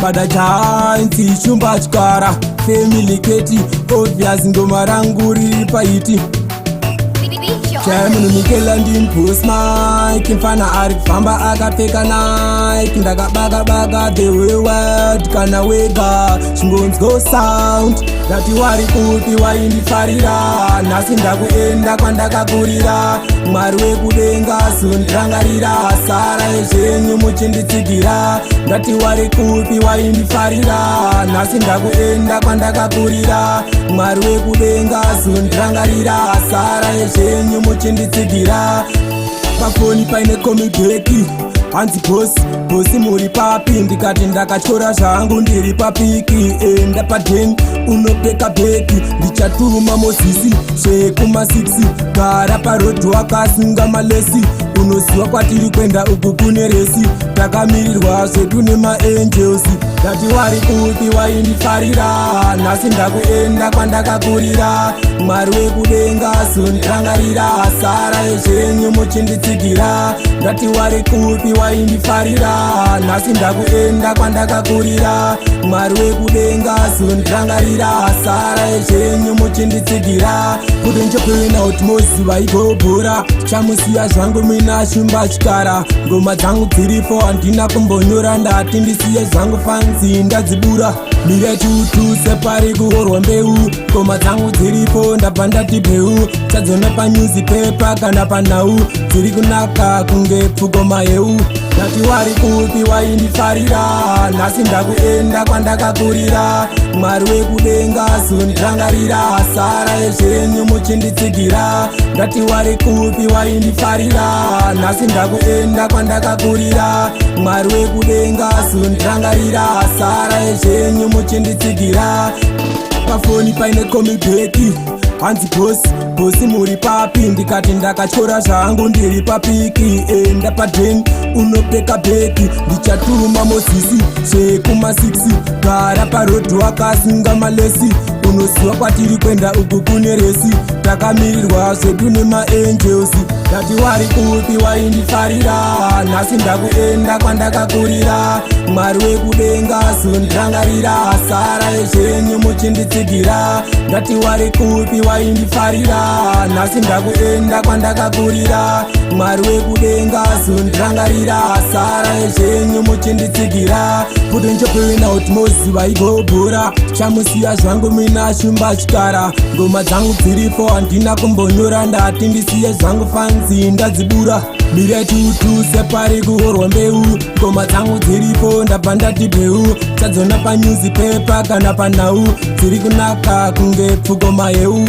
Bada Giants, Shumba Chikara, Family Keti, obvious ngoma rangu riri paiti. Chamunhu Mikela, ndimboss Mike, mfana ari kufamba akapfeka Nike. Ndakabaka-baka the whole world, kana wega chingonzwo sound. Ndati wari kupi waindifarira? Nhasi ndakuenda kwandakakurira. Mwari wekudenga zondirangarira, sara zvenyu muchinditsigira. Ndati wari kupi waindifarira? Nhasi ndakuenda kwandakakurira. Mwari wekudenga zondirangarira, sara zvenyu muchinditsigira. Pafoni paine call me back, hanzi, "Boss, boss, muri papi?" Ndikati ndakatyora zvangu, ndiri papiki. Enda padeni unopeka bhegi, ndichatuma Mozisi zvekuma6. Gara parodhi wakasunga malesi, unoziva kwatiri kuenda uku kune race, takamirirwa zvedu nemaangels. Ndati wari kupi waindifarira? Nhasi ndakuenda kwandakakurira. Mwari wekudenga zondirangarira, sara zvenyu muchinditsigira. Ndati wari kupi waindifarira? Nhasi ndakuenda kwandakakurira. Mwari wekudenga zondirangarira, sara zvenyu muchinditsigira. Kuti nchopena kuti moziva igobhora, chamusiya zvangu mina Shumba Chikara. Ngoma dzangu dziripo, handina kumbonyora. Ndati ndisiye zvangu fanzi, ndadzibura. Mire tutu separi kuorwa mbeu. Ngoma dzangu dziripo, ndabva ndati bheu. Chadzona panyuzipepa kana panhau, dziri kunaka kunge pfuko maheu. Ndati wari kupi waindifarira? Nhasi ndakuenda kwandakakurira. Mwari wekudenga zondirangarira, sara zvenyu muchinditsigira. Ndati wari kupi waindifarira? Nhasi ndakuenda kwandakakurira. Mwari wekudenga zondirangarira, sara zvenyu muchinditsigira. Pafoni paine call me back, hanzi, "Boss, boss, muri papi?" Ndikati ndakatyora zvangu, ndiri papiki. Enda padeni unopeka bhegi, ndichatuma Mozisi zvekuma6. Gara parodhi wakasunga malesi, unoziva kwatiri kuenda uku kune race, takamirirwa zvedu nemaangels. Ndati wari kupi waindifarira? Nhasi ndakuenda kwandakakurira. Mwari wekudenga zondirangarira, sara zvenyu muchinditsigira. Ndati wari kupi waindifarira? Nhasi ndakuenda kwandakakurira. Mwari wekudenga zondirangarira, sara zvenyu muchinditsigira. Kuti nchopena kuti moziva igobhora, chamusiya zvangu mina Shumba Chikara. Ngoma dzangu dziripo, handina kumbonyora. Ndati ndisiye zvangu fanzi, ndadzibura. Mire tutu separi kuorwa mbeu. Ngoma dzangu dziripo, ndabva ndati bheu. Chadzona panyuzipepa kana panhau, dziri kunaka kunge pfuko maheu.